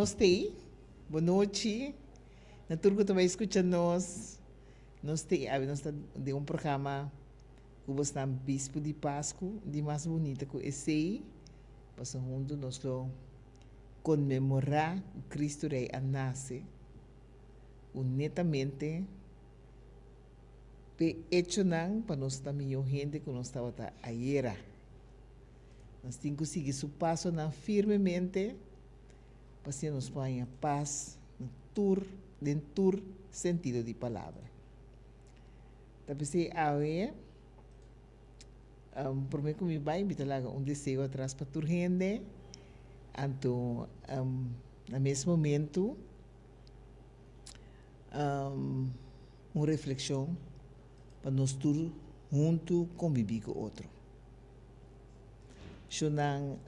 Nos t'ei. Bonochi na tur ku ta bai skucha nos. Nos t'ei awe nos ta den un programa ku bosnan bispu di Pasku di mas bunita ku esei. Pasobra huntu nos lo konmemorá ku Kristu Rei a nase ku netamente p'e echonan pa nos ta mihó hende ku nos tabata ayera. Nos tin ku sigui su pasonan firmemente pa asina nos por haña pas na tur den tur sentido di palabra. Ta p'esei awe, promé ku mi bai mi ta laga un deseo atras pa tur hende, anto na mes momentu un reflekshon pa nos tur huntu kombibí ku otro. Shonnan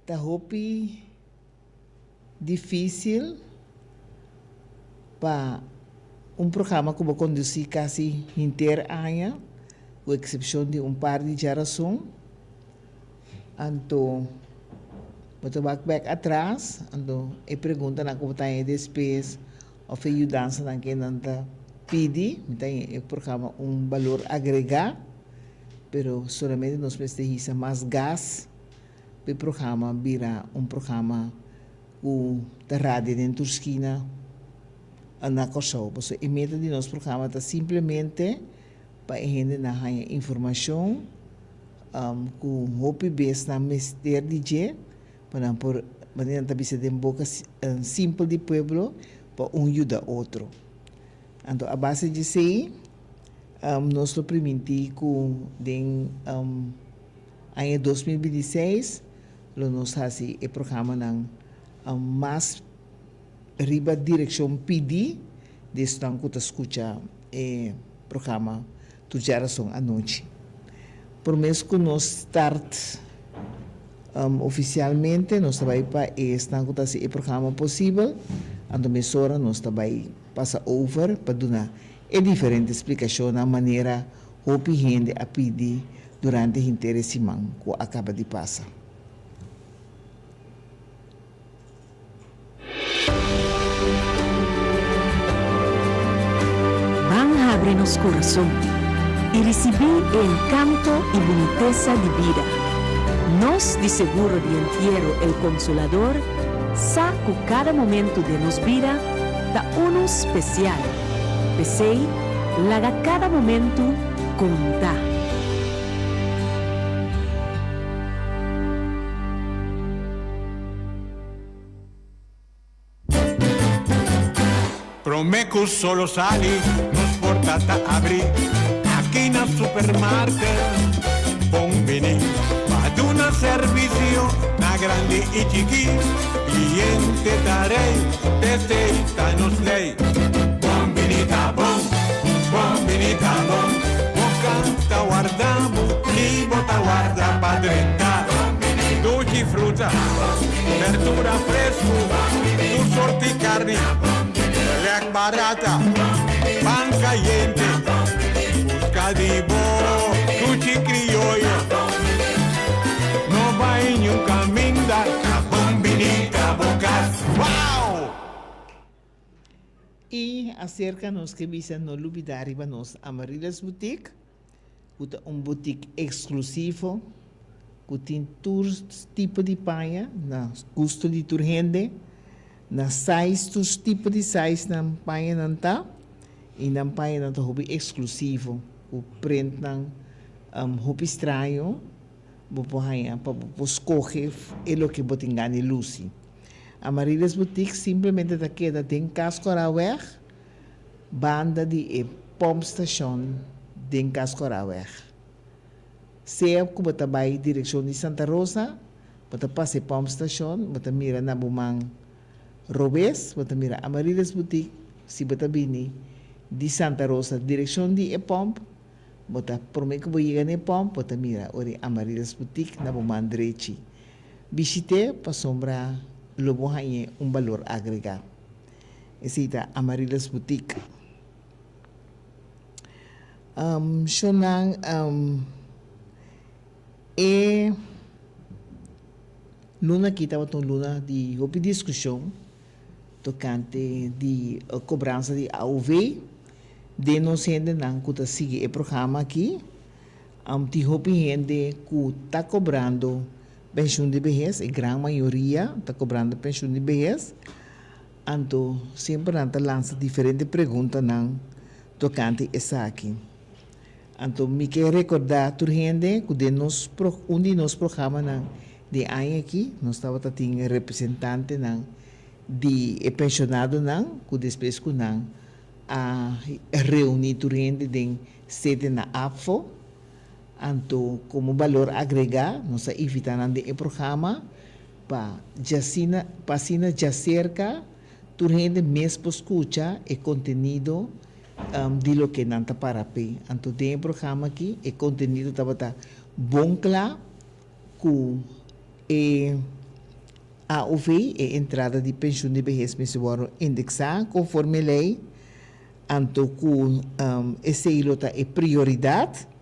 ta hopi dificil pa un programa cu bo conduci casi henter aña, cu excepcion di un par di djarason, anto bo ta wak bek atras, anto e preguntanan cu bo ta haña despues of e yudansanan ke nan ta pidi, mi ta haña e programa un balor agregá, pero solamente nos mester hisa mas gas pa e programa bira un programa ku ta radia den tur skina na Kòrsou. Pasobra e meta di nos programa ta simplemente pa e hendenan haña informashon ku hopi bes nan mester di dje Pa nan por, manera nan ta bisa den boka simpel di pueblo, pa un yuda otro. Anto a base di esei, nos lo primintí ku den aña 2026 lo nos hasi e programanan mas riba direkshon pidí di esnan ku ta skucha e programa tur djarason anochi. Promés ku nos start ofisialmente nos ta bai pa e esnan ku ta hasi e programa posibel, anto mesora nos ta bai pasa over pa duna e diferente splikashonnan manera hopi hende a pidi durante henter e siman ku a kaba di pasa. Ban habri nos kurason i risibí e enkanto i bunitesa di bida. Nos di Seguro di Entiero El Consolador sa ku kada momentu den nos bida ta unu spesial. P'esei, laga kada momentu konta. Prome cu solo sali, nos porta ta abri aki na supermarket. Bon bini pa duna servicio na grandi y chiki. Cliente ta rey, p'esey ta nos ley. Bon bini ta bon, bon bini ta bon. Bo canta warda bo, ni bo ta warda pa drenta. Dushi fruta, berdura fresku, tur sorti karni, lek barata, pan kayente, buska di bo dushi krioyo. No bai niun kaminda, ta bon bini ta bo kas. Wow! I aserka nos ke bisa no lubida riba nos Amaryllis Boutique. Ku ta un butik eksklusivo ku tin tur tipo di paña na gusto di tur hende, na size tur tipo di size nan pañanan ta i nan pañanan ta hopi eksklusivo ku printnan hopi straño bo por haña pa bo por skohe e loke bo tin gana di lusi. Amaryllis Boutique simplemente ta keda den Cas Coraweg. Banda di e pompstation den Cascoraweg. Sea ku bo ta bai direkshon di Santa Rosa, bo ta pasa e pompstation, bo ta mira na bo man robes, bo ta mira Amaryllis Boutique, si bo ta bini di Santa Rosa direkshon di e pomp, bo ta prome ku bo yega na e pomp, bo ta mira ora e Amaryllis Boutique na bo man drechi. Bishit'é pasobra lo bo hañ'é un balor agregá. Esei ta Amaryllis Boutique. Shownan e Luna aki tabata un luna di hopi diskushon tokante di kobransa di AOV den nos hendenan ku ta sigui e programa aki. Tin hopi hende ku ta kobrando penshun di behes, e gran mayoria ta kobrando penshun di behes. Anto semper nan ta lansa diferente preguntanan tokante esaki. Anto mi ke rekordá tur hende ku den nos un di nos programanan di aña aki nos tabata tin representantenan di e penshonadonan ku despues ku nan a reuní tur hende den sede na APFO. Anto komo balor agregá nos a invitá nan den e programa pa djasina pa asina djaserka tur hende mes por skucha e kontenido di loke nan ta para p'e. Anto den e programa aki e kontenido tabata bon kla ku e AOV, e entrada di penshun di behes mester wòrdu indeksá konforme lei, anto ku esei lo ta e prioridat.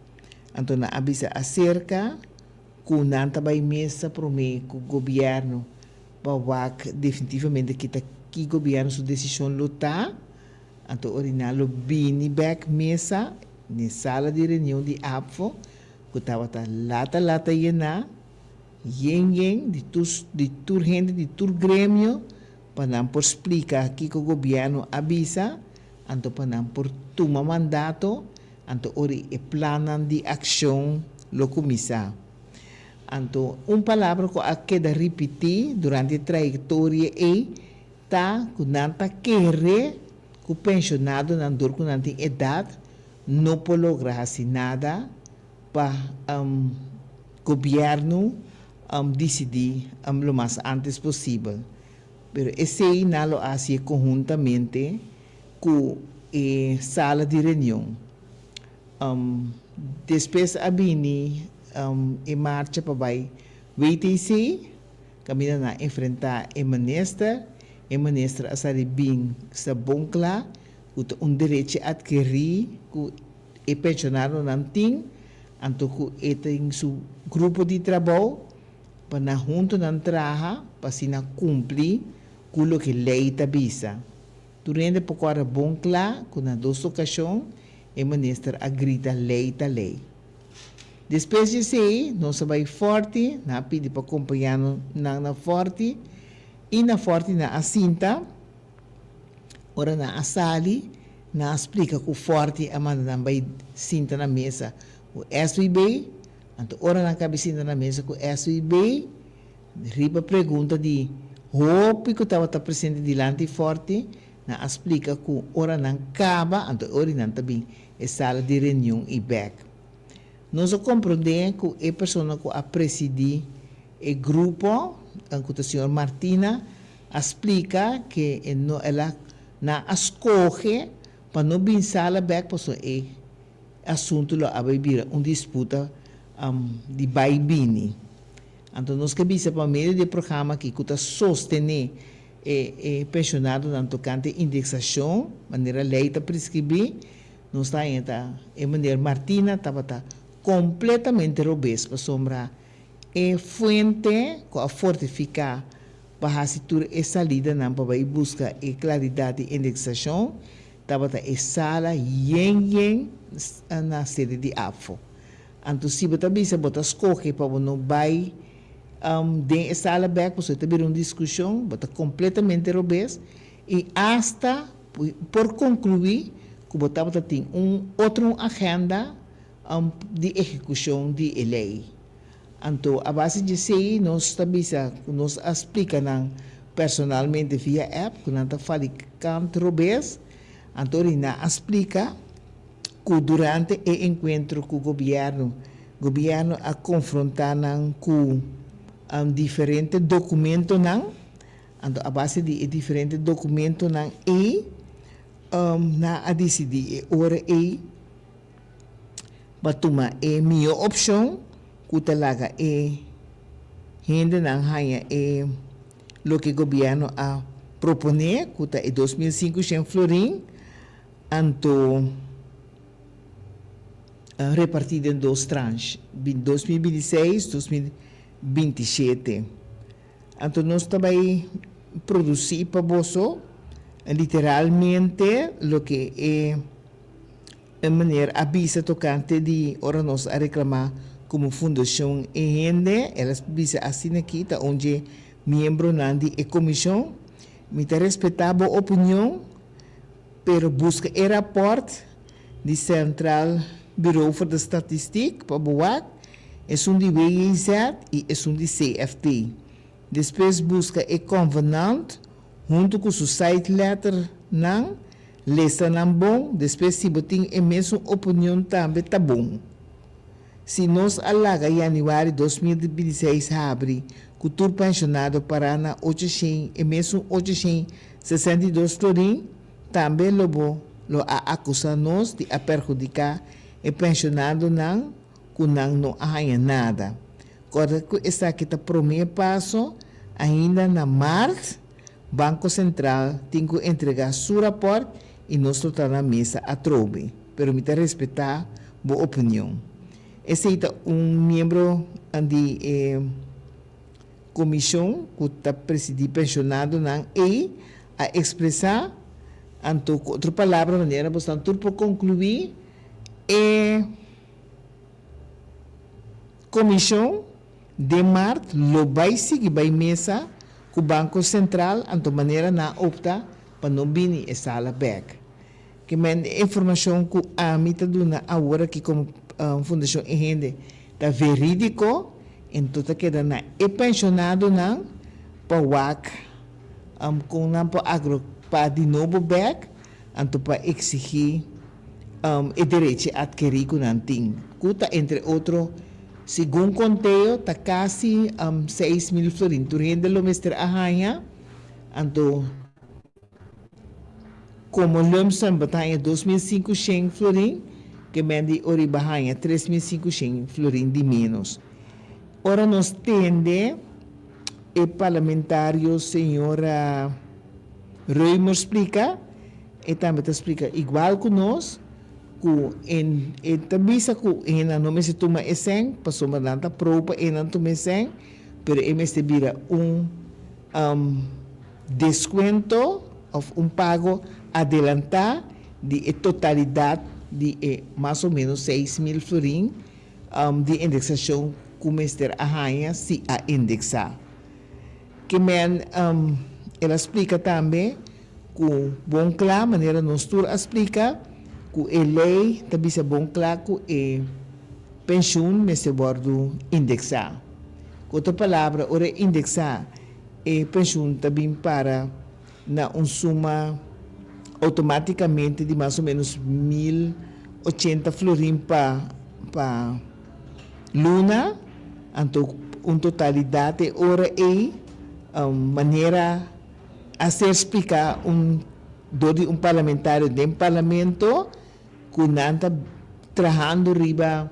Anto nan a bisa aserka ku nan ta bai mesa promé ku gobièrnu pa wak definitivamente kita ki gobièrnu su desishon lo ta. Anto ora nan lo bini bek mesa n'e sala di reunion di APFO ku tabata lata lata yená, yen yen di tur di tur hende di tur gremio pa nan por splika kiko gobièrnu a bisa, anto pa nan por tuma mandato, anto ora e plannan di akshon lo kuminsá. Anto un palabra ku a keda ripití durante e trayektoria ei Ta ku nan ta kere ku penshonadonan dor ku nan tin edat no por logra hasi nada pa gobièrnu disidí lo mas antes posibel. Pero esei nan lo hasié konhuntamente ku e sala di reunion. Despues a bini e marcha pa bai WTC. Kaminda nan a enfrentá e minister, e minister a sali bin sa bon kla ku ta un derechi atkerí ku e penshonadonan tin, anto ku e tin su grupo di trabou pa nan huntu nan traha pa asina kumpli ku loke lei ta bisa. Tur hende por kòrda bon kla ku na dos okashon e minister a grita lei ta lei. Despues di esei, nos a bai Fòrti, nan a pidi pa kompañá nan na Fòrti, i na Fòrti nan a sinta. Ora nan a sali, nan a splika ku Fòrti a manda nan bai sinta na mesa ku SVB. Anto ora nan kabi sinta na mesa ku SVB, riba pregunta di hopi ku tabata presente dilanti Fòrti, nan a splika ku ora nan kaba, anto e ora nan ta bin e sala di reunion i bek. Nos a komprondé ku e persona ku a presidí e grupo, ku ta señor Martina, a splika ke e no el a nan a skohe pa no bin sala bek pasobra e asuntu lo a bai bira un disputa di bai bini. Anto nos ke bisa pa medio di e programa aki ku ta sostené E e penshonadonan tokante indeksashon, manera lei ta preskribí, nos ta haña ta e meneer Martina tabata kompletamente robes pasobra e fuente ku a fortifiká pa hasi tur e salidanan pa bai buska e klaridat di indeksashon tabata e sala yen yen na sede di APFO. Anto si bo ta bisa bo ta skohe pa bo no bai Den e sala bek pasobra ta bira un diskushon, bo ta kompletamente robes i asta por konkluí ku bo tabata tin un otro un agenda di ehekushon di e lei. Anto a base di esei nos ta bisa ku nos a splika nan personalmente via app ku nan ta fali kant robes, anto Rina a splika. ku durante e enkuentro ku gobièrnu, gobièrnu a konfrontá nan ku diferente dokumentonan, anto a base di e diferente dokumentonan ei nan a disidí e ora ei pa tuma e mihó opshon ku ta laga e hendenan haña e loke gobièrnu a proponé ku ta e 2500 florin. Anto a reparti den dos tranche, 2026, 2027. Anto nos ta bai produsí pa boso literalmente loke e meneer a bisa tokante di ora nos a reklamá komo Fundashon E Hende. El a bisa asina aki ta un dje miembronan di e komishon. Mi ta respetá bo opinion, pero buska e rapòrt di Centraal Bureau voor de Statistiek pa bo wak, esun di WJZ i esun di CFT. Despues buska e convenant huntu ku su side letter nan, lesa nan bon, despues si bo tin e mesun opinion tambe ta bon. Si nos a laga yanüari 2026 habri ku tur penshonado pará na 800 e mesun 862 florin, tambe lo bo lo a akusá nos di a perhudiká e penshonadonan ku nan no a haña nada. Kòrda ku esaki ta promé paso, ainda na mart Banko Sentral tin ku entregá su rapòrt i nos lo ta na mesa atrobe, pero mi ta respetá bo opinion. Esei ta un miembro di e komishon ku ta presidí penshonadonan ei a ekspresá, anto ku otro palabra manera bosnan tur por konkluí e komishon den mart lo bai sigui bai mesa ku Banko Sentral anto manera nan a opta pa no bini e sala bek. Ke men e informashon ku ami ta duna awor aki komo Fundashon E Hende ta verídiko, ento ta keda na e penshonadonan pa wak kon nan por agrupá di nobo bek anto pa eksigí e derechi atkerí ku nan tin, ku ta entre otro segun konteo ta kasi 6000 florin tur hende lo mester a haña, anto komo lump sum bo ta haña 2500 florin, ke men di ora bo haña 3500 florin di ménos. Ora nos tende e parlamentario señora Römer splika, e tambe ta splika igual ku nos, ku en e ta bisa ku hendenan no mester tuma e sèn, pasobra nan ta pro pa hendenan tuma e sèn, pero e mester bira un deskuento òf un pago adelantá di e totalidat di e mas o ménos 6000 florin di indeksashon ku mester a haña si a indeksá. Ke men el a splika tambe ku bon kla, manera nos tur a splika, ku e lei ta bisa bon kla ku e penshun mester wòrdu indeksá. Ku otro palabra, ora e indeksá, e penshun ta bin para na un suma outomátikamente di mas o ménos 1080 florin pa pa luna, anto un totalidat e ora ei, manera a ser spliká un dor di un parlamentario den parlamento ku nan ta trahando riba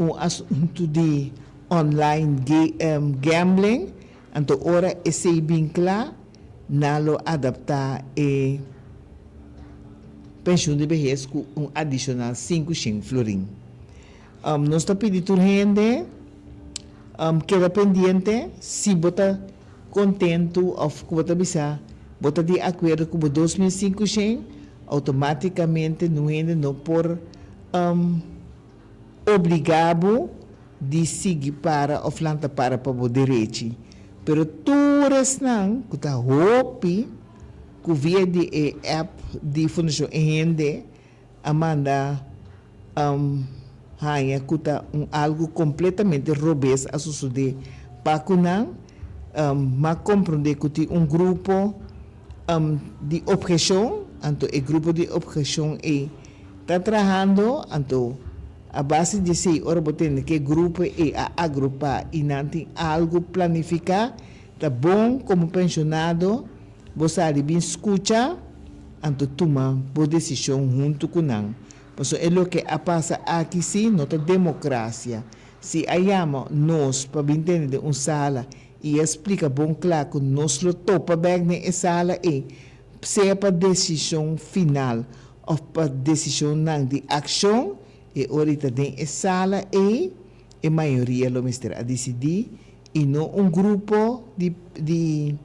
un asuntu di online gambling, anto ora esei bin kla nan lo adaptá e penshun di behes ku un adishonal 500 florin. Nos ta pidi tur hende keda pendiente si bo ta kontentu òf ku bo ta bisa bo ta di akuerdo ku bo 2500, outomátikamente nun hende no por obligá bo di sigui para òf lanta para pa bo derechi. Pero tur esnan ku ta hopi ku via di e app di Fundashon E Hende a manda haña ku ta un algu kompletamente robes a sosodé pa ku nan, m'a komprondé ku tin un grupo di opheshon, anto e grupo di opheshon ei ta trahando, anto a base di esei ora bo tende ku e grupo ei a agrupá i nan tin algu planifiká, ta bon komo penshonado bo sali bin skucha anto tuma bo desishon huntu ku nan. Pasobra e loke a pasa aki sí no ta demokrasia. Si a yama nos pa bin tende den un sala i a splika bon kla ku nos lo topa bèk den e sala ei, sea pa desishon final òf pa desishonnan di akshon, e ora i ta den e sala ei e mayoria lo mester a disidí. i no un grupo di di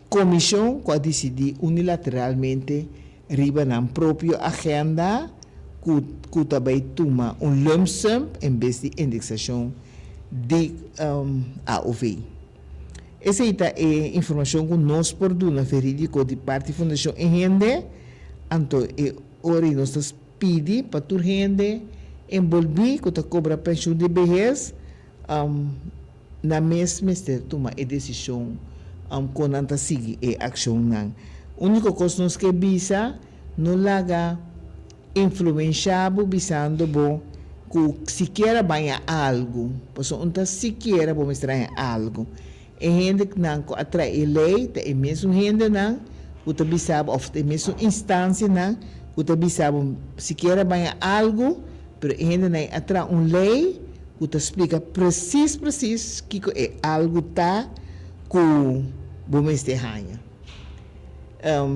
komishon ku a disidí unilateralmente riba nan propio agenda ku ku ta bai tuma un lump sum en bes di indeksashon di AOV. Esei ta e informashon ku nos por duna verídiko di parti Fundashon E Hende, anto e ora ei nos ta pidi pa tur hende enbolbí ku ta kobra penshun di behes nan mes mester tuma e desishon kon nan ta sigui e akshonnan. Úniko kos nos ke bisa, no laga influenshá bo bisando bo ku sikiera baña algu, pasobra un ta sikiera bo mester haña algu. E hendenan ku a trae e lei ta e mesun hendenan ku ta bisa bo òf ta e mesun instansianan ku ta bisa bo sikiera baña algu, pero e hendenan ei a traha un lei ku ta splika presis presis kiko e algu ta ku bo mester haña.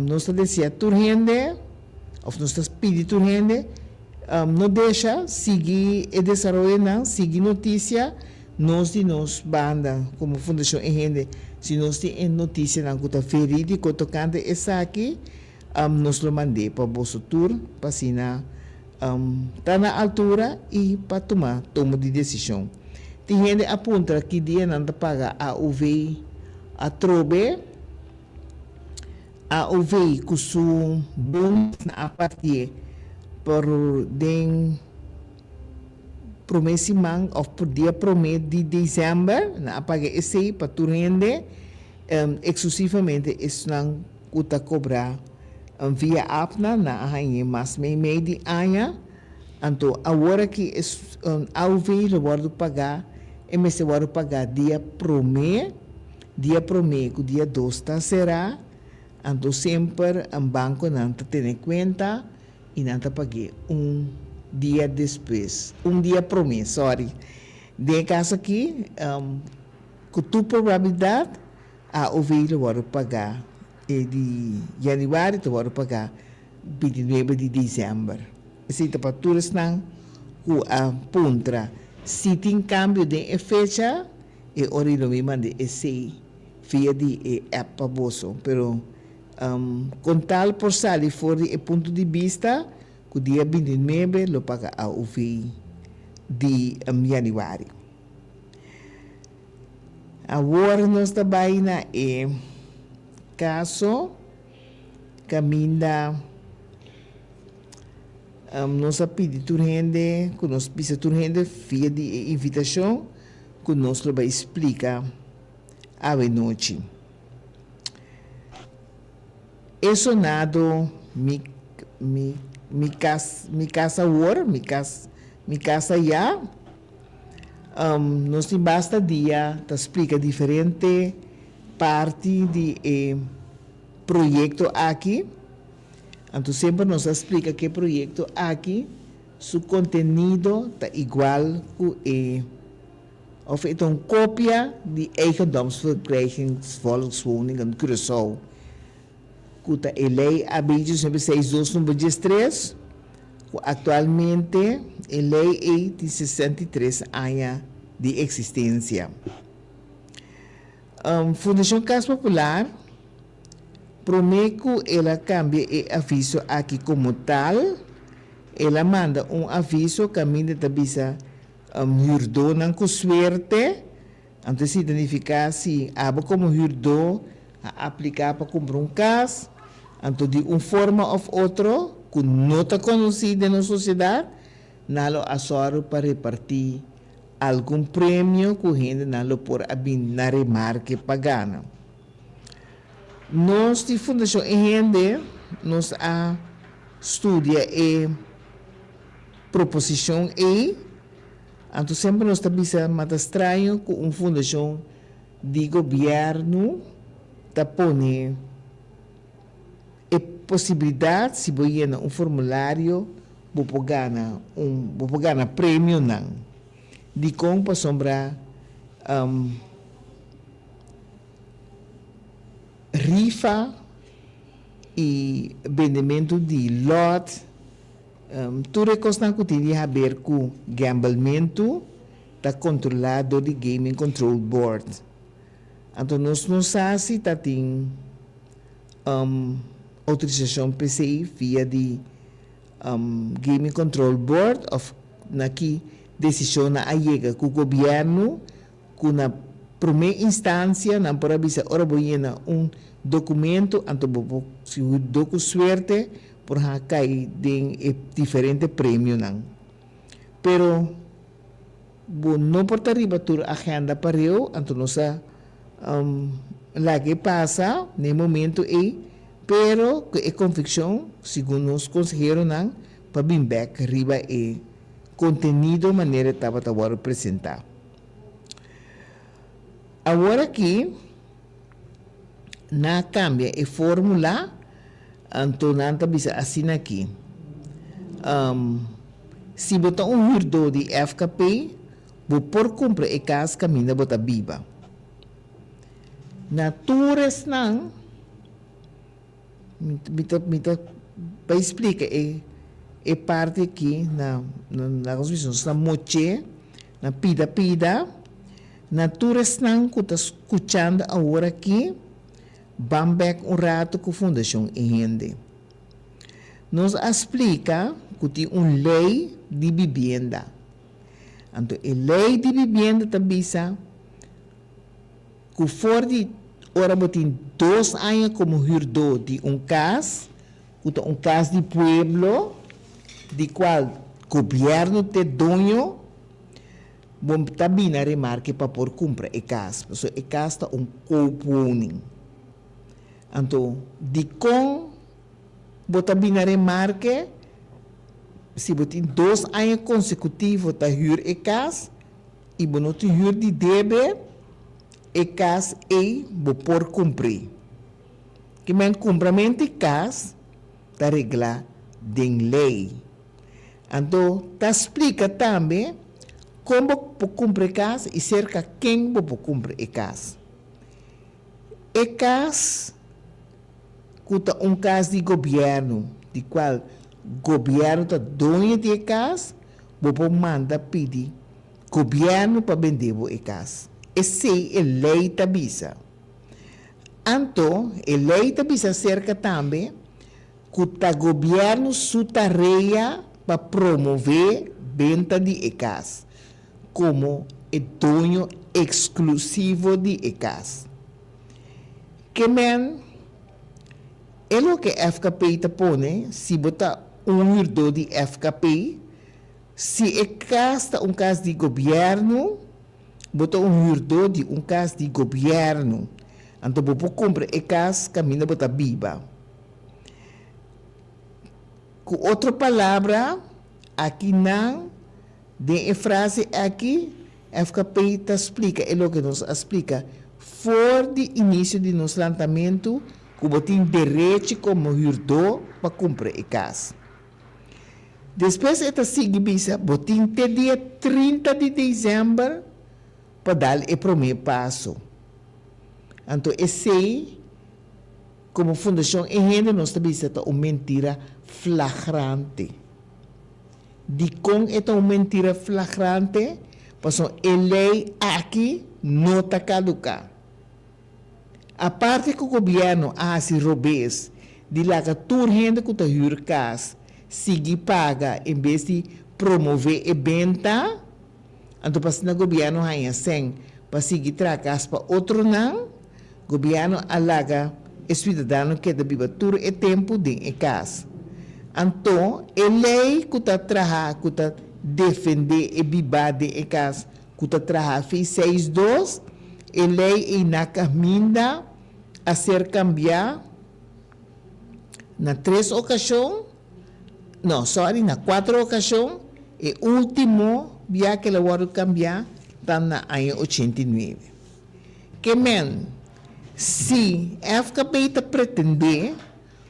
Nos ta desea tur hende. Of nos ta pidi tur hende no desha sigui e desaroyonan, sigui noticia, nos di nos banda como Fundacion E Hende si nos tin e noticianan cu ta veridico tocante esaki nos lo mand'e pa boso tur pa asina ta na altura y pa tuma tomo di decision. Tin hende a puntra ki dia nan ta paga AOV atrobe. AOV ku su bonusnan a partié por den promé siman òf por dia promé di desèmber. Nan a paga esei pa tur hende, eksklusivamente esnan ku ta kobrá via app-nan. Nan a hañ'é mas meimei di aña. Anto awor aki AOV lo wòrdu pagá, e mester wòrdu pagá dia promé. Dia promé ku dia dos ta será, anto semper bankonan ta tene kuenta i nan ta pag'é un dia despues, un dia promé, sòri. Den e kaso aki, ku tur probabilidat AOV lo wòrdu pagá e di yanüari ta wòrdu pagá bintinuebe di desèmber. Esei ta pa tur esnan ku a puntra si tin kambio den e fecha. E ora i lo mi manda esei via di e app pa boso. Pero con tal por sali for di e punto di bista cu dia bintinuebe lo paga AOV di januari. Awor nos ta bay na e caso caminda. Nos a pidi tur hende ku nos bisa tur hende via di e invitashon ku nos lo bai splika awe nochi. E sonado mi mi mi kas mi kas awor mi kas mi kas aya nos tin basta dia ta splika diferente parti di e proyekto aki. Anto semper nos a splika ku e proyekto aki su kontenido ta igual ku e òf e ta un kopia di Eigendomsverkrijgingsvolkswoningen Curaçao, ku ta e lei AB diesnuebe seis dos number diestres, ku aktualmente e lei ei tin 63 aña di eksistensia. Fundashon Kas Popular Promé ku el a kambia e aviso aki komo tal, el a manda un aviso kaminda ta bisa hürdónan ku suerte. Anto esei ta nifiká si abo komo hürdó a apliká pa kumpra un kas, anto di un forma òf otro ku no ta konosí den nos sosiedat, nan lo a sòru pa repartí algun premio ku hendenan lo por a bini na remarke pa gana. Nos di Fundashon E Hende nos a studia e proposishon ei, anto semper nos ta bisa ma ta straño ku un fundashon di gobièrnu ta pone e posibilidat si bo yena un formulario bo por gana un bo por gana premionan. Dikon? Pasobra Rifa i bendementu di lòt, tur e kosnan ku tin di haber ku gamblementu ta kontrolá dor di Gaming Control Board. Anto nos no sa si ta tin outorisashon p'esei via di Gaming Control Board òf na ki desishon nan a yega ku gobièrnu ku na promé instansia nan por a bisa ora bo yena un dokumento anto bo por si hudó ku suerte por haña kai den e diferente premionan. Pero bo no por ta riba tur agenda pareu anto nos a laga e pasa na e momento ei pero ku e konvikshon segun nos konseheronan pa bin bek riba e kontenido manera e tabata wòrdu presentá. Awor aki nan a kambia e fórmula, anto nan ta bisa asina aki, Si bo ta un hürdó di FKP, bo por kumpra e kas kaminda bo ta biba. Na tur esnan. Mi ta mi ta bai splika e e parti aki na na nos bisa nos na moch'é na pida pida na tur esnan ku ta skuchando awor aki ban bek un ratu ku Fundashon E Hende. Nos a splika ku tin un lei di bibienda. Anto e lei di bibienda ta bisa ku for di ora bo tin dos aña komo hürdó di un kas, ku ta un kas di pueblo, di kual gobièrnu t'e doño, bo ta bini a remarke pa por kumpra e kas, pasobra e kas ta un koopwoning. Anto, dikon bo ta bini a remarke si bo tin dos aña konsekutivo ta hür e kas? I bo no tin hür di debe, e kas ei bo por kumpr'é. Ki men kumpramentu di kas ta reglá den lei. Anto ta splika tambe kon bo por kumpra e kas i serka ken bo por kumpra e kas. E kas ku ta un kas di gobièrnu, di kual gobièrnu ta doño di e kas, bo por manda pidi gobièrnu pa bende bo e kas. Esei e lei ta bisa. Anto, e lei ta bisa aserka tambe ku ta gobièrnu su tarea pa promové benta di e kas komo e doño eksklusivo di e kas. Ke men, e loke FKP ta pone, si bo ta un hürdó di FKP, si e kas ta un kas di gobièrnu, bo ta un hürdó di un kas di gobièrnu, anto bo por kumpra e kas kaminda bo ta biba. Ku otro palabra, akinan den e frase aki, FKP ta splika e loke nos a splika for di inisio di nos lantamentu ku bo tin derechi komo hürdó pa kumpra e kas. Despues e ta sigui bisa bo tin te dia 30 di desèmber pa dal e promé paso. Anto esei komo Fundashon E Hende nos ta bisa ta un mentira flagrante. Dikon e ta un mentira flagrante? Pasobra e lei aki no ta kaduká. Aparte ku gobièrnu a hasi robes di laga tur hende ku ta hür kas sigui paga en bes di promové e benta, anto pa asina gobièrnu haña sèn pa sigui traha kas pa otronan, gobièrnu a laga e suidadano keda biba tur e tempu den e kas. Anto e lei ku ta traha ku ta defendé e bibá den e kas ku ta traha fi seis dos, e lei ei na kaminda a ser kambiá na tres okashon, no, sorry, na kuater okashon, e último bia ku el a wòrdu kambiá ta na aña 89. Ke men, si FKP ta pretendé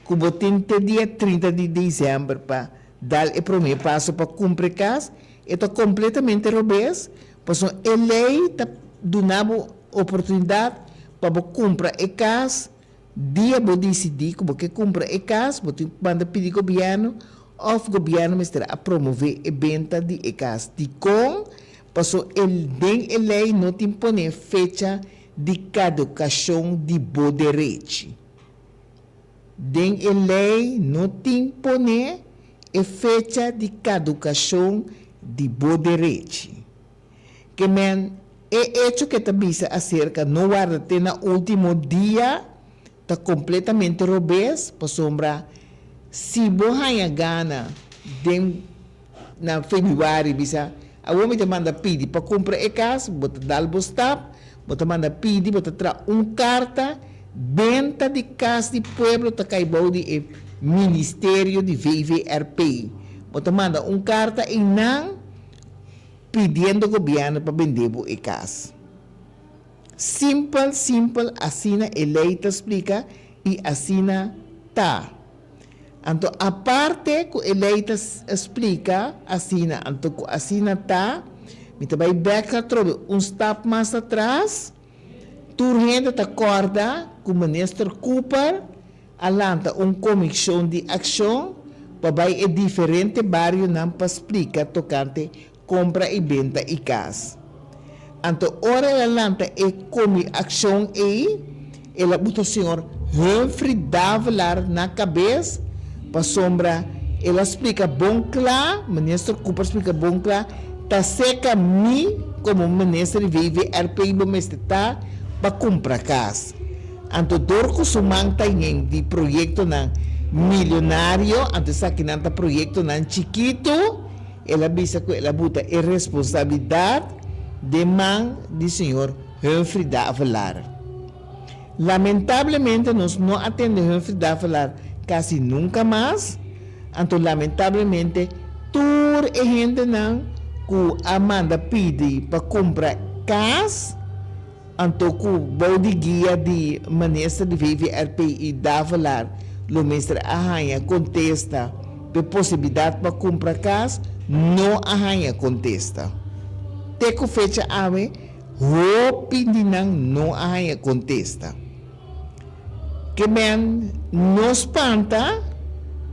ku bo tin te dia 30 di desèmber pa dal e promé paso pa kumpra e kas, E ta completamente robes, pasobra e ley ta duna bo oportunidad pa bo cumpra e cas dia bo dicidi cu bo ke cumpra e cas, bo tin cu manda pidi gobierno of gobierno mester a promove e benta di e cas. Dicon? Pasobra e den e ley no tin pone fecha. di kadukashon di bo derechi. Den e lei no tin pone e fecha di kadukashon di bo derechi. Ke men e echo ke ta bisa aserka no warda te na ultimo dia ta kompletamente robes pasobra si bo haña gana den na febrüari bisa awor mi ta manda pidi pa kumpra e kas bo ta dal bo stap bo ta manda pidi bo ta traha un karta benta di kas di pueblo ta kai bou di e ministerio di VVRP bo ta manda un karta einan pidiendo gobièrnu pa bende bo e kas. Simpel simpel asina e lei ta splika i asina ta. Anto aparte ku e lei ta splika asina anto ku asina ta, mi ta bai bèk atrobe un stap mas atras, tur hende ta kòrda ku Minister Cooper a lanta un komishon di akshon pa bai e diferente barionan pa splika tokante kompra i benta i kas. Anto ora el a lanta e komi akshon ei, el a buta señor Humphrey Davelaar na kabes pasobra el a splika bon kla, Minister Cooper a splika bon kla, ta seka mi komo minister di VVRP bo mester ta pa kumpra kas. Anto dor ku su man ta yen di proyektonan milionario, anto esakinan ta proyektonan chikitu, el a bisa ku el a buta e responsabilidat den man di señor Humphrey Davelaar. Lamentablemente nos no a tende Humphrey Davelaar kasi nunka mas, anto lamentablemente tur e hendenan ku a manda pidi pa kumpra kas, Anto ku bou di guia di Minister di VVRP i Davelaar lo mester a haña kontesta p'e posibilidat pa kumpra kas, no a haña kontesta. Te ku fecha awe hopi di nan no a haña kontesta. Ke men no spanta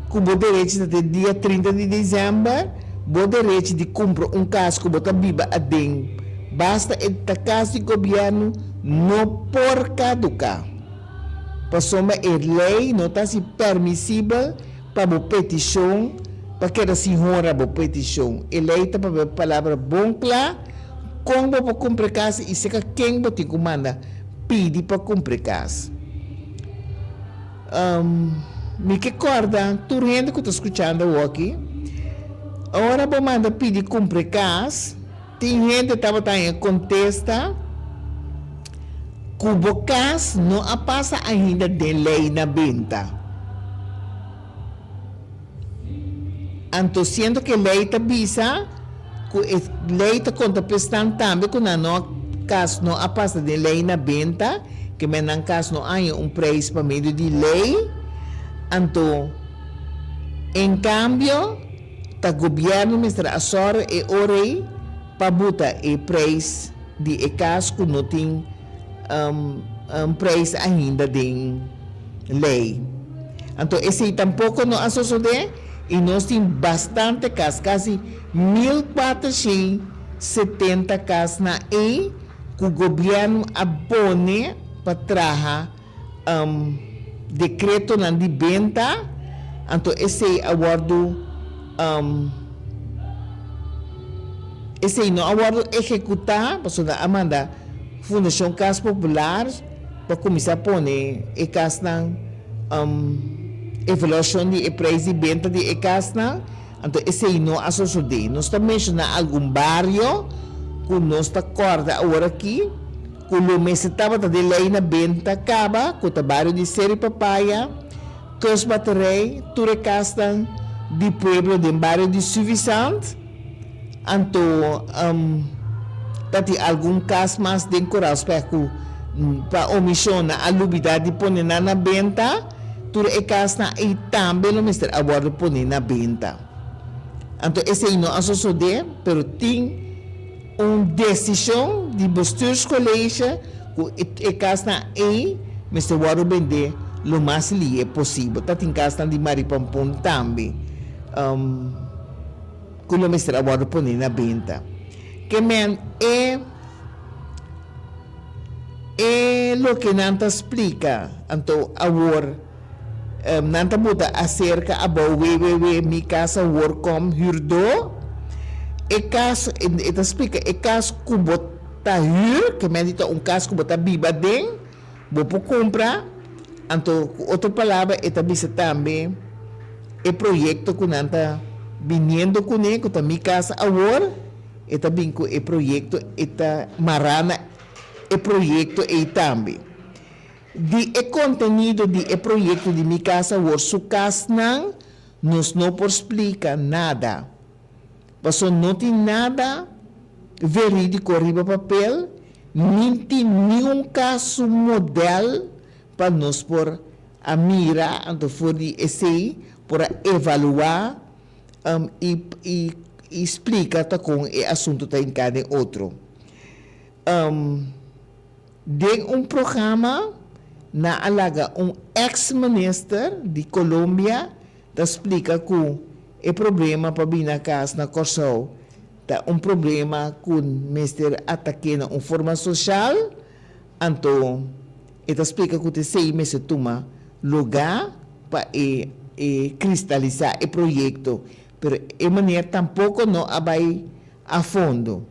ku bo derechi ta te dia 30 di desèmber, bo derechi di kumpra un kas ku bo ta biba aden, basta e ta kas di gobièrnu, no por kaduká. Pasobra e lei no ta hasi permisibel pa bo petishon pa keda sin hora bo petishon. E lei ta papia palabra bon kla kon bo por kumpra e kas i seka ken bo tin ku manda pidi pa kumpra e kas. Mi ke kòrda tur hende ku ta skuchando awoki, ora bo manda pidi kumpra e kas, tin hende tabata haña kontesta ku bo kas no a pasa ainda den lei na benta. Anto siendo ku e lei ta bisa ku e lei ta konta pa esnan tambe ku nan no kas no a pasa den lei na benta, ke men nan kas no haña un preis pa medio di lei, anto en kambio ta gobièrnu mester a sòru e ora ei pa buta e preis di e kas ku no tin un preis ainda den lei. Anto esei tampoko no a sosodé i nos tin bastante kas, kasi 1470 kas na ei ku gobièrnu a pone pa traha dekretonan di benta, anto esei a wòrdu esei no a wòrdu ehekutá pasobra a manda Fundashon Kas Popular pa kuminsá pone e kasnan evaluashon di e preis di benta di e kasnan, anto esei no a sosodé. Nos ta menshoná algun bario ku nos ta kòrda aworakí ku lo mester tabata den lei na benta kaba, ku ta bario di Seri Papaya, Kustbaterij, tur e kasnan di pueblo den bario di Suffisant. Anto ta tin algun kas mas den Koraalspeg ku pa omishon nan a lubida di pone nan na benta. Tur e kasnan ei tambe lo mester a wòrdu pone na benta. Anto esei no a sosodé, pero tin un desishon di Bestuurscollege ku e kasnan ei mester wòrdu bendé lo mas lihe posibel. Ta tin kasnan di Maripampun tambe. Ku lo mester a wòrdu poné na benta. Ke men e. E loke nan ta splika anto awor nan ta buta aserka abou www.micasawor.com hürdó e kas e ta splika e kas ku bo ta hür ke menti ta un kas ku bo ta biba den bo por kumpra anto ku otro palabra e ta bisa tambe e proyekto ku nan ta biniendo kuné ku ta Mi Casa Awor e ta bin ku e proyekto e ta mará na e proyekto ei tambe. Di e kontenido di e proyekto di Mi Kas Awor su kasnan nos no por splika nada, paso no tin nada verídiko riba papel ni tin niun kas su modèl pa nos por a mira anto for di esei por a evaluá i splika ta kon e asuntu ta hinká den otro. Den un programa nan a laga un ex minister di Colombia ta splika ku e problema pa bini na kas na Kòrsou ta un problema ku mester atak'é na un forma soshal, anto e ta splika ku ta esei mester tuma lugá pa e kristalisá e proyekto, pero e manera tampoko no a bai a fondo.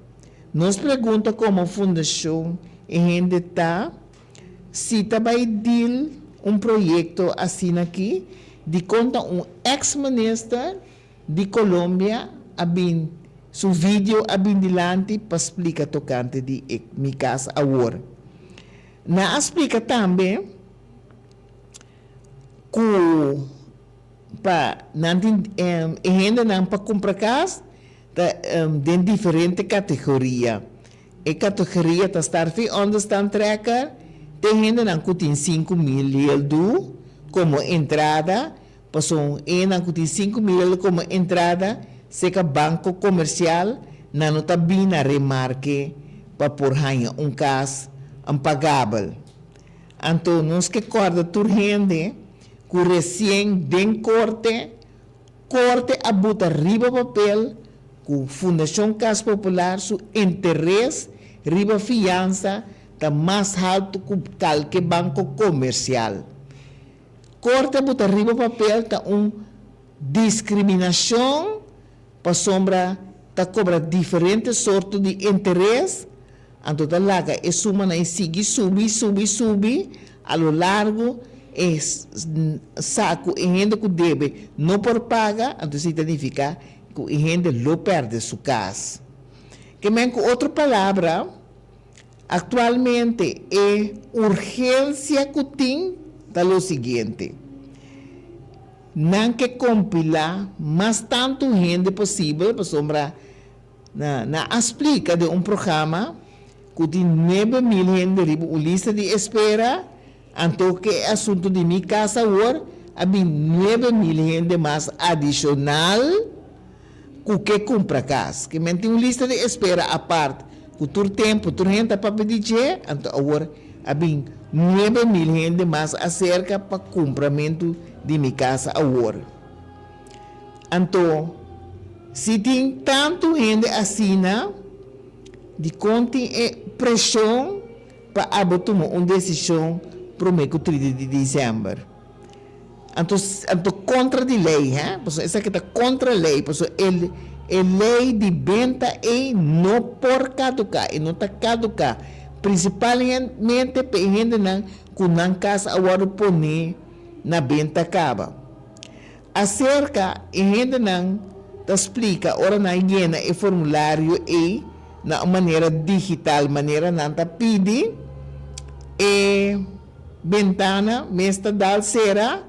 Nos pregunta komo fundashon e hende ta si ta bai deal un proyekto asina aki, dikon ta un ex minister di Colombia a bin su video a bin dilanti pa splika tokante di e Mi Kas Awor. Nan a splika tambe ku pa nan tin e hendenan pa kumpra kas Ta den diferente kategoria. E kategoria ta start fi onderstandtrekker te hendenan ku tin 5000 heldu komo entrada, pasobra hendenan ku tin 5000 heldu komo entrada seka banko komersial nan no ta bin na remarke pa por haña un kas pagabel. Anto nos ke kòrda tur hende ku resien den korte Korte a buta riba papel ku Fundashon Kas Popular su interes riba fiansa ta mas haltu ku kalke banko komersial. Korte a buta riba papel ta un diskriminashon pasobra ta kobra diferente sorto di interes Anto ta laga e sumanan e sigui subi, subi, subi, a lo largo e sa ku e hende ku debe no por paga, anto esei ta nifiká ku e hende lo pèrdè su kas. Ke men ku otro palabra, aktualmente e urgensia ku tin ta lo siguiente, nan ke kompilá mas tantu hende posibel pasobra Nan a splika den un programa ku tin 9000 hende riba un lista di espera, anto ku e asuntu di Mi Kas Awor a bin 9000 hende mas adishonal ku ke kumpra kas. Ke men tin un lista di espera apart ku tur tempu tur hende ta papia di dje, anto awor a bin 9000 hende mas aserka pa kumpramentu di Mi Kas Awor. Anto, si tin tantu hende asina, dikon tin e preshon pa abo tuma un desishon promé ku 30 di desèmber? Anto, anto kontra di lei, hè? Pasobra esaki ta kontra lei, pasobra e e lei di benta ei no por kaduká, e no ta kaduká, prinsipalmente pa e hendenan ku nan kas a wòrdu poné na benta kaba. Aserka e hendenan ta splika ora nan yena e formulario ei na un manera digital manera nan ta pidi, e bentana mes ta dal sera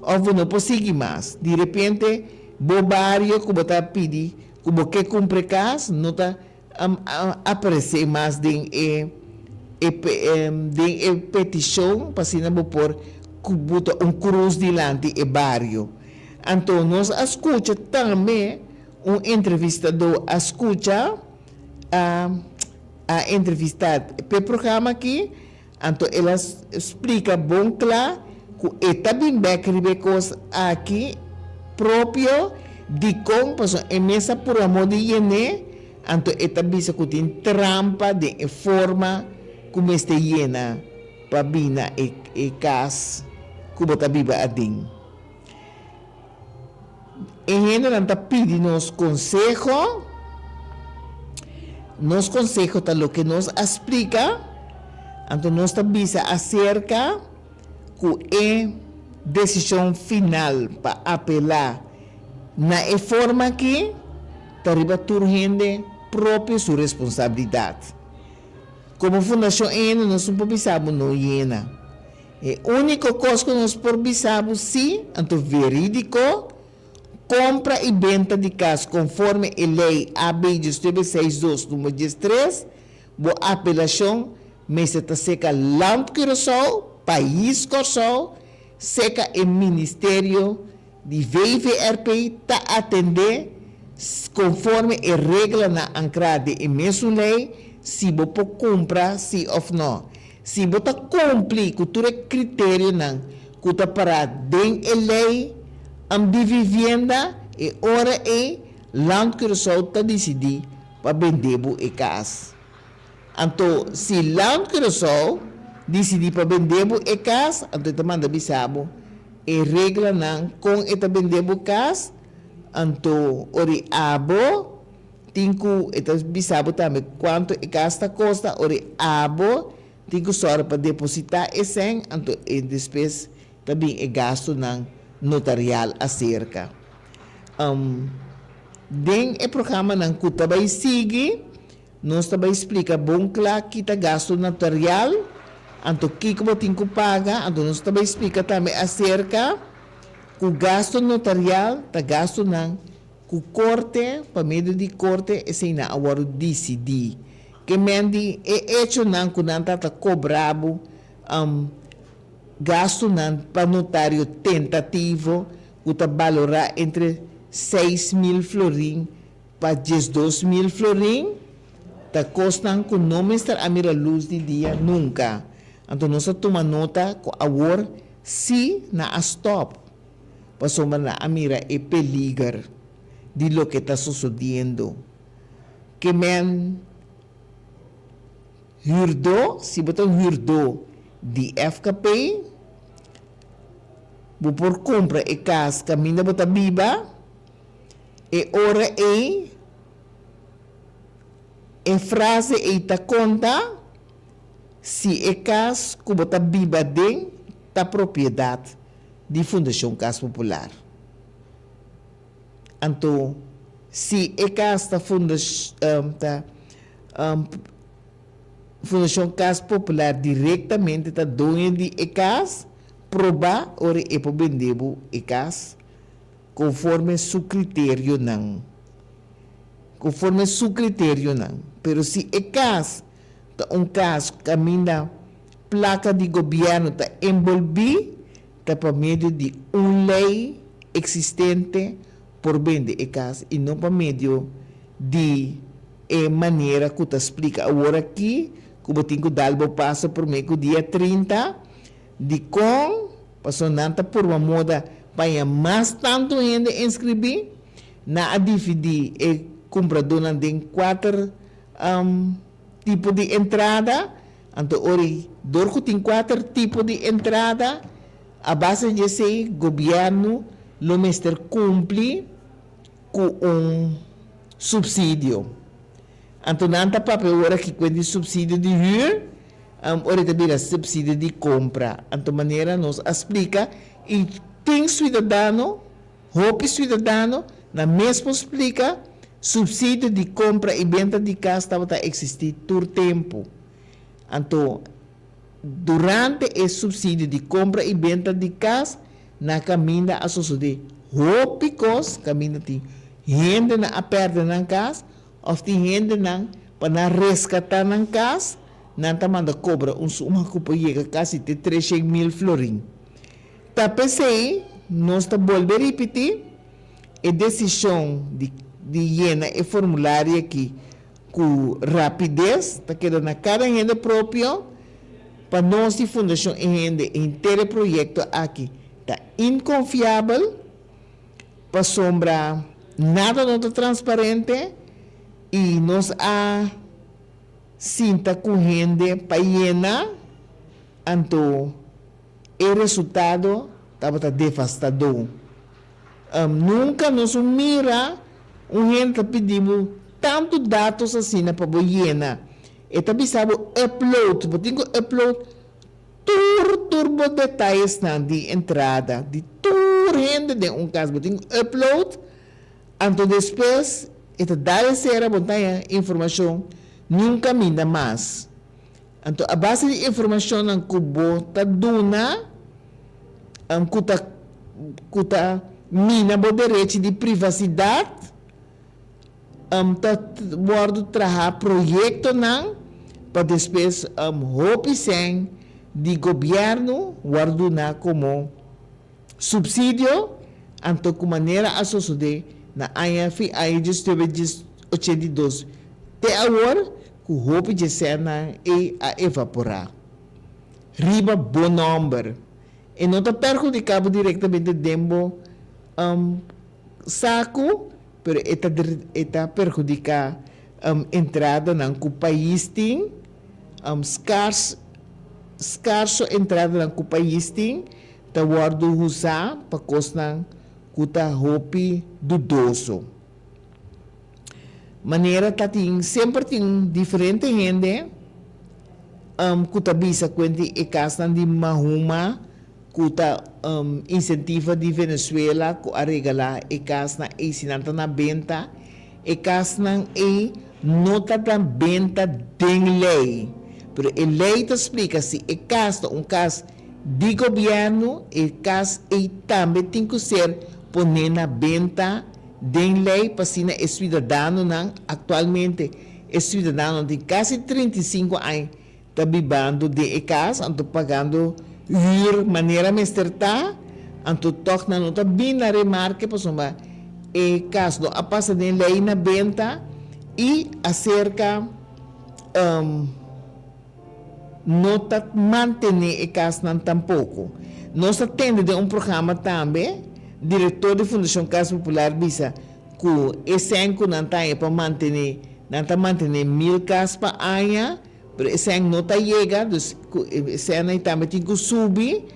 of bo no por sigui mas. Di repente bo bario ku bo ta pidi ku bo ke kumpra e kas no ta aparesé mas den e den e petishon pa asina bo por buta un krus dilanti e bario. Anto nos a skucha tambe un entrevistadó a skucha a a entrevistá p'e programa aki Anto el a splika bon kla ku e ta bin bek riba e kos aki propio dikon pasobra e mes a pura amor di yen'é, anto e ta bisa ku tin trampa den e forma. ku mester yena pa bina e kas ku bo ta biba aden. E hendenan ta pidi nos konseho. Nos konseho ta loke nos a splika, anto nos ta bisa aserka ku e desishon final pa apelá na e forma aki ta riba tur hende propio su responsabilidat. Komo Fundashon Eno nos no por bisa bo no yena. E úniko kos ku nos por bisa bo sí, anto verídiko, kompra i benta di kas konforme e lei AB 1962 number 13, bo apelashon mester ta seka Land Curaçao, Pais Kòrsou, seka e Ministerio di VVRP ta atendé konforme e reglanan ankrá den e mesun lei si bo por kumpra sí òf nò. Si bo ta kumpli ku tur e kriterionan ku ta pará den e lei di vivienda, e ora ei Land Curaçao ta disidí pa bende bo e kas. Anto si Land Curaçao disidí pa bende bo e kas, anto e ta manda bisa bo e reglanan kon e ta bende bo kas, anto ora i abo Tin ku e ta bisa bo tambe kuantu e kas ta kosta ora e abo tin ku sòru pa depositá e sèn, anto e despues ta bin e gastunan notarial aserka. Den e programanan ku ta bai sigui nos ta bai splika bon kla ki ta gastu notarial, anto kiko bo tin ku paga, anto nos ta bai splika tambe aserka ku gastu notarial ta gastunan Ku korte, pa medio di korte eseinan a wòrdu disidí. Ke men di e echonan ku nan ta ta kobra bo gastunan pa notario tentativo ku ta balorá entre 6000 florin pa 12.000 florin, ta kosnan ku no mester a mira lus di dia nunka. Anto nos a tuma nota ku awor sí nan a stòp. Pasobra nan a mira e peliger di loke ta sosodiendo. Ke men hürdó, si bo ta un hürdó di FKP, bo por kumpra e kas kaminda bo ta biba, e ora ei e frase ei ta konta si e kas ku bo ta biba den ta propiedat di Fundashon Kas Popular. Anto si e kas ta ta Fundashon Kas Popular direktamente ta doño di e kas, probá ora e por bende bo e kas konforme su kriterionan. Konforme su kriterionan. Pero si e kas ta un kas kaminda Plaka di gobièrnu ta enbolbí ta pa medio di un lei eksistente por bende e kas i no pa medio di e manera ku ta splika awor aki ku bo tin ku dal bo paso promé ku dia 30. Dikon? Pasobra nan ta purba moda paña mas tantu hende inskribí. Nan a dividí e kumpradónan den kuater tipo di entrada. Anto ora i dor ku tin kuater tipo di entrada, a base di esei gobièrnu lo mester kumpli ku un supsidio. Anto nan ta papia ora ki kuen di supsidio di hür, ora i ta bira supsidio di kompra. Anto manera nos a splika i tin suidadano, hopi suidadano nan mes por splika, supsidio di kompra i benta di kas tabata eksistí tur tempu. Anto, durante e supsidio di kompra i benta di kas, na kaminda a sosodé hopi kos, kaminda tin hendenan a pèrdè nan kas òf tin hendenan pa nan reskatá nan kas, nan ta manda kobra un suma ku por yega kasi te 300.000 florin. Ta p'esei nos ta bolbe ripití, e desishon di di yena e formulario aki Ku rapides ta keda na kada hende propio. Pa nos di Fundashon E Hende e henter e proyekto aki ta inkonfiabel pasobra nada no ta transparente i nos a. sinta ku hende pa yena, anto e resultado tabata devastadó. Nunka nos un mira un hende ta pidi bo tantu datos asina pa bo yena. E ta bisa bo upload, bo tin ku upload tur tur bo detayesnan di entrada di tur hende den un kas bo tin ku upload, anto despues e ta dal e sera bo ta haña informashon niun kaminda mas. Anto a base di informashonnan ku bo ta duna ku ta ku ta mina bo derechi di privasidat ta wòrdu traha proyektonan pa despues hopi sèn di gobièrnu wòrdu duna komo Subsidio, anto ku manera a sosodé na aña fin aña diesnuebe dies ochenta i dos te awor ku hopi dje sènnan ei a evaporá. Riba bo nòmber. E no ta perhudiká bo direktamente den bo saku, pero e ta e ta perhudiká entradanan ku pais tin, skars skarso entradanan ku pais tin. Ta wòrdu usá pa kosnan ku ta hopi dudoso. Manera ta tin semper tin diferente hende ku ta bisa kuenti e kasnan di Mahuma ku ta insentiva di Venezuela ku a regalá e kasnan ei si nan ta na benta. E kasnan ei no ta na benta den lei, pero e lei ta splika si e kas ta un kas Di gobièrnu e kas ei tambe tin ku ser poné na benta den lei pa asina e suidadanonan, aktualmente e suidadanonan tin kasi 35 aña ta bibando den e kas anto pagando hür manera mester ta, anto tòg nan no ta bin na remarke pasobra e kas no a pasa den lei na benta i aserka. No ta mantené e kasnan tampoko. Nos a tende den un programa tambe, direktor di Fundashon Kas Popular bisa ku e sèn ku nan ta haña pa mantené, nan ta mantené mil kas pa aña, pero e sèn no ta yega, dus ku e sènnan ei tambe tin ku subi,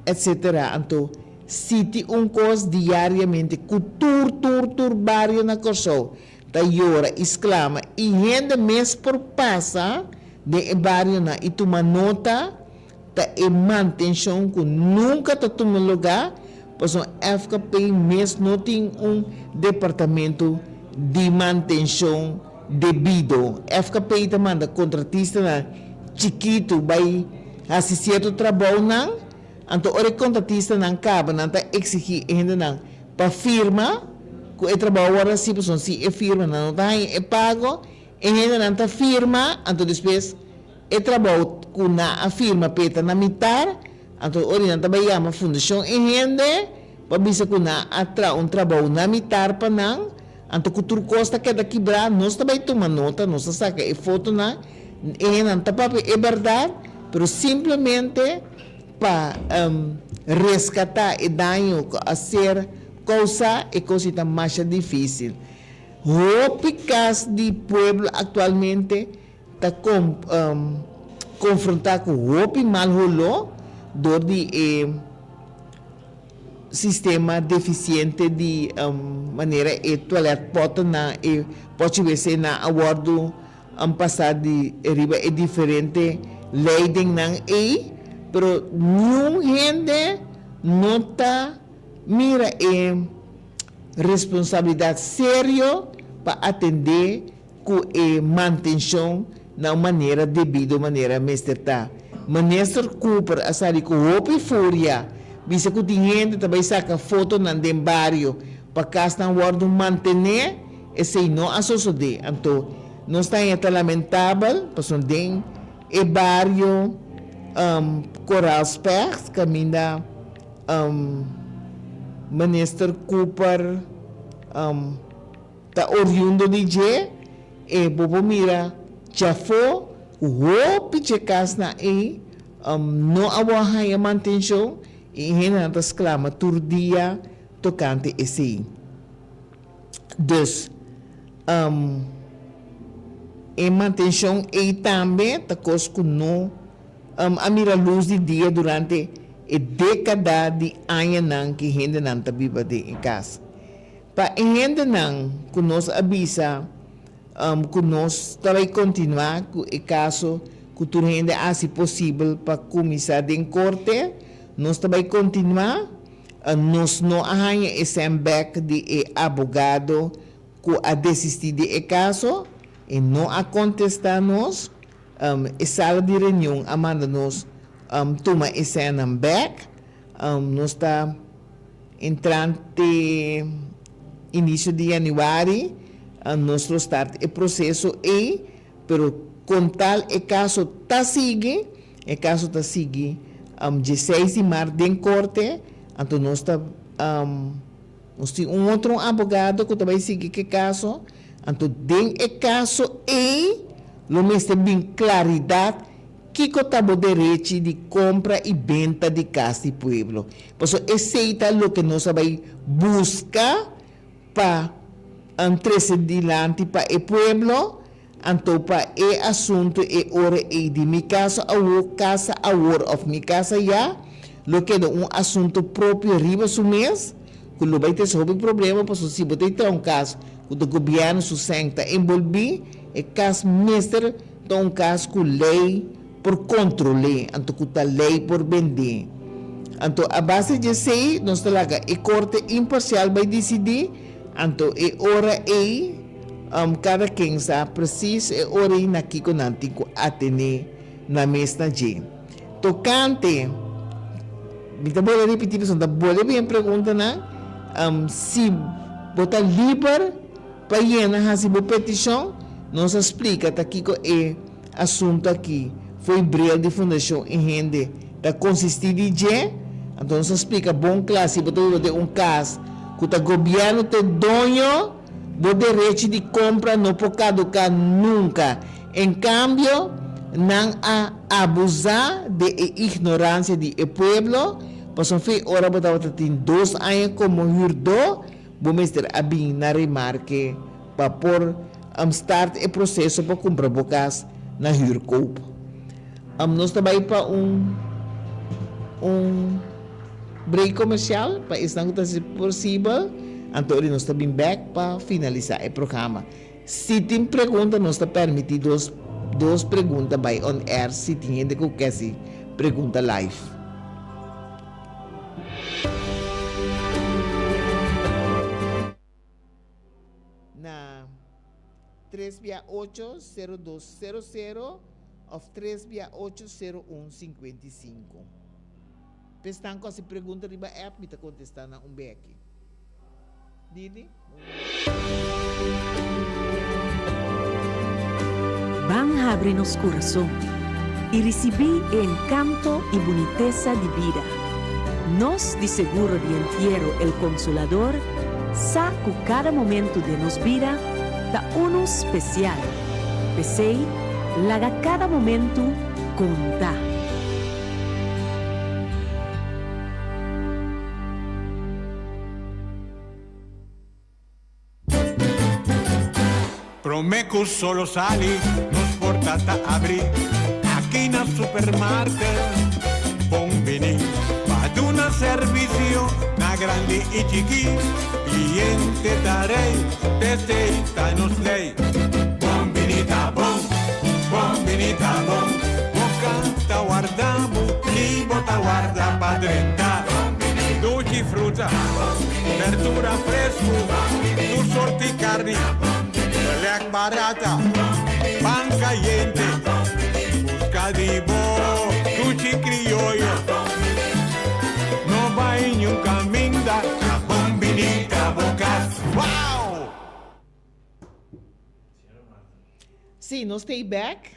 etsetera. Anto si tin un kos diariamente ku tur tur tur bario na Kòrsou ta yora i sklama i hende mes por pasa den e barionan i tuma nota ta e mantenshon ku nunka ta tuma lugá pasobra FKP mes no tin un departamento di mantenshon debido. FKP ta manda kontratistanan chikitu bai hasi sierto trabounan anto ora e kontratistanan kaba nan ta eksigí e hendenan pa firma ku e trabou a wòrdu hasi pasobra si e firma nan no ta haña e pago, e hendenan ta firma anto despues e trabou ku nan a firma p'e ta na mitar, anto ora nan ta bai yama fundashon e hende pa bisa ku nan a traha un trabou na mitar pa nan, anto ku tur kos ta keda kibrá, nos ta bai tuma nota, nos ta saka e fotonan, e hendenan ta papia e bèrdat, pero simplemente. Pa reskatá e daño ku a ser kousá e kos i ta masha difísil. Hopi kas di pueblo aktualmente ta konfrontá ku hopi mal holó dor di e sistema defisiente di manera e tualètpòtnan, e pòchi wc-nan a wòrdu An pasa di riba e diferente leidingnan ei, pero niun hende no ta mira e responsabilidad serio pa atende cu e mantencion na un manera debido manera mester ta. Minister Cooper a sali cu hopi furia bisa cu tin hende ta bay saca fotonan den bario pa casnan wordo mantene. Esei no a sosodé. Anto, nos ta haña ta lamentabel pasobra den e bario Koraalspecht kaminda Minister Cooper ta oriundo di dje, e bo por mira djafó ku hopi dje kasnan ei no a wou haña mantenshon i e hendenan ta sklama tur dia tokante esei. Dus, um. E mantenshon ei tambe ta kos ku no a mira lus di dia durante e dékada di añanan ku e hendenan ta biba den e kas. Pa e hendenan ku nos a bisa ku nos ta bai kontinuá ku e kaso ku tur hende a hasi posibel pa kuminsá den korte, nos ta bai kontinuá. Nos no a haña e sèn bèk di e abogado ku a desistí di e kaso, e no a kontestá nos. E sala di reunion a manda nos tuma e sènnan bèk. Nos ta entrante inisio di yanüari nos lo start e proseso ei, pero kon tal e kaso ta sigui, e kaso ta sigui dieseis di mart den korte, anto nos ta nos tin un otro abogado ku ta bai sigui ku e kaso, anto den e kaso ei lo mester bin klaridat Kiko ta bo derechi di kompra i benta di kas di pueblo? Pasobra esei ta loke nos a bai buska pa trese dilanti pa e pueblo, anto pa e asuntu e ora ei di mi kasa awor, kasa awor òf mi kasa ya, lo keda un asuntu propio riba su mes, ku lo bai trese hopi problema, pasobra si bo ta traha un kas ku ta gobièrnu su sèn ta enbolbí, e kas mester. Ta un kas ku lei por kontrol'é, anto ku ta lei por bend'é. Anto a base di esei nos ta laga e korte imparsial bai disidí, anto e ora ei kada ken sa presis e ora ei na kiko nan tin ku atené nan mes na dje. Tokante, mi ta bolbe ripití pasobra mi ta bolbe bin e preguntanan, si bo ta liber, Pa yena hasi bo petishon, nos a splika ta kiko e asuntu aki fo'i bril di Fundashon e Hende ta konsistí di dje. Anto nos a splika bon kla si bo ta biba den un kas ku ta gobièrnu ta e doño, bo derechi di kompra no por kaduká nunka. En kambio, nan a abusá de e ignoransia di e pueblo, pasobra fo'i ora bo tabata tin dos aña komo hürdó, Bo mester a bin na remarke pa por start e proseso pa kumpra bo kas na huurkoop. Nos ta bai pa un un break komersial pa esnan ku ta hasi posibel, anto ori nos ta bin bek pa finalisá e programa. Si tin pregunta nos ta permití dos dos pregunta bai on air si tin hende ku ke hasi pregunta live. Na tres bia ocho sero dos sero sero of tres bia ocho sero un sinkuenta i sinku. P'esnan ku hasi pregunta riba app mi ta kontestá nan un beki. Didi? Ban habri nos kurason i risibí e enkanto i bunitesa di bida. Nos di Seguro di Entiero El Consolador sa ku kada momentu den nos bida ta unu spesial. P'esei, laga kada momentu konta! Prome cu solo sali, nos porta ta abri aki na supermarket. Bon bini pa duna servicio na grandi y chiki. Cliente ta rey, p'esey ta nos ley. Bon bini ta bon, bon bini ta bon. Boca ta warda bo, ni bo ta warda pa drenta. Duchi fruta, berdura fresku, tur sorti karni, belek barata, pan kayente, buska di bo duchi krioyo. No bai niun kaminda, ta bon bini ta bo kas. Wow! Sí, nos ta ei bek.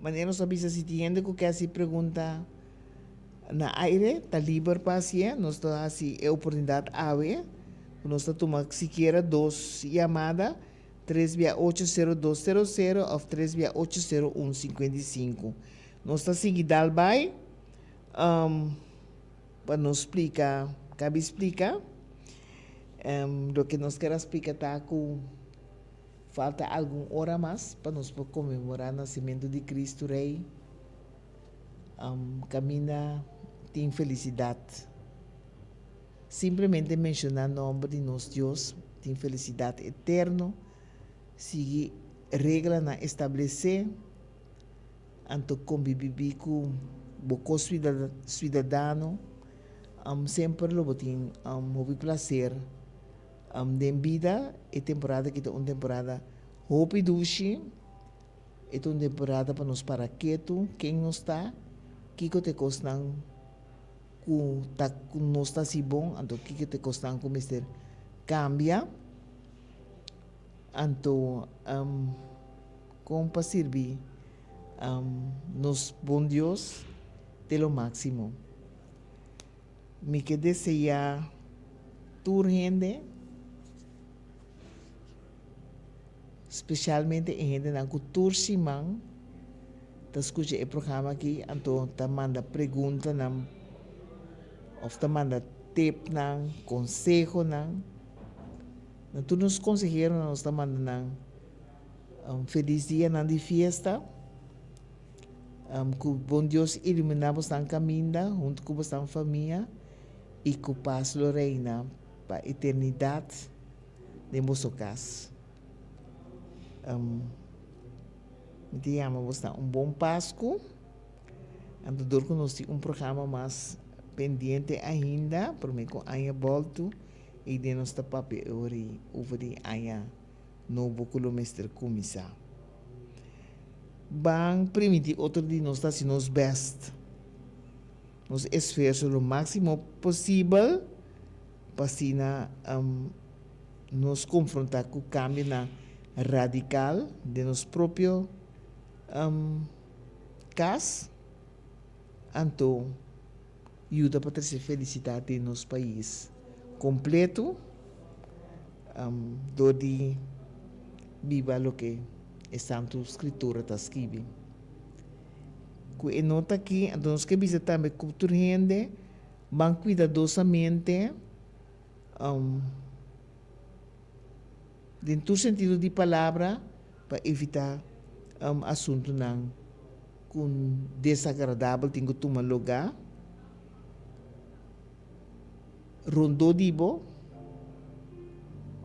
Manera nos a bisa si tin hende ku ke hasi pregunta na aire ta liber pa hasié. Nos ta hasi e oportunidat awe ku nos ta tuma sikiera dos yamada, tres bia ocho sero dos sero sero òf tres bia ocho sero un sinkuenta i sinku. Nos ta sigui dal bai pa nos splika, kabi splika. Loke nos ker a splika ta ku. Falta algun ora mas pa nos por konmemorá nasimentu di Kristu Rei. Kaminda tin felisidat. Simplemente menshoná nòmber di nos Dios tin felisidat eterno. Sigui reglanan establesé, anto kombibibí ku bo ko-suidadano. Semper lo bo tin hopi plaser den bida. E temporada aki ta un temporada hopi dushi. E ta un temporada pa nos para ketu ken nos ta, kiko ta e kosnan ku ta ku nos ta hasi bon, anto kiko ta e kosnan ku mester kambia. Anto kon pa sirbi nos bon Dios te lo máksimo. Mi ke deseá tur hende, spesialmente e hendenan ku tur siman ta skucha e programa aki, anto ta manda preguntanan òf ta manda tepnan, konsehonan. Na tur nos konseheronan nos ta manda nan un felis dianan di fiesta. Ku bon Dios iluminá bosnan kaminda huntu ku bosnan famia i ku pas lo reina pa eternidat den boso kas. Mi ta yama bosnan un bon Pasku. Anto dor ku nos tin un programa mas pendiente ainda promé ku aña bòltu i den nos ta papia e ora ei over di aña nobo ku lo mester kuminsá. Ban primiti otro di nos ta hasi nos bèst, nos esfuerso lo máksimo posibel pa asina nos konfrontá ku kambionan radikal den nos propio kas, anto yuda pa trese felisidat den nos pais kompleto dor di biba loke e Santu Skritura ta skibi. Ku e nota aki, anto nos ke bisa tambe ku tur hende ban kuidadosamente den tur sentido di palabra pa evitá asuntunan ku desagradabel tin ku tuma lugá rondó di bo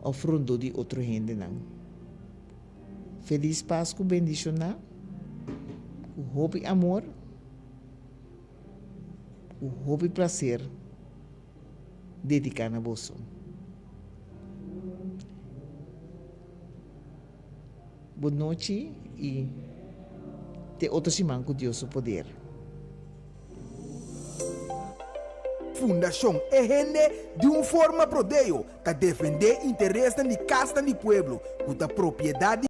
òf rondó di otro hendenan. Felis Pasku bendishoná ku hopi amor, ku hopi plaser. Dediká na boso. Bon nochi i te otro siman ku Dios su poder. Fundashon E Hende di un forma prodeo ta defendé interesnan di kasnan di pueblo ku ta propiedat di.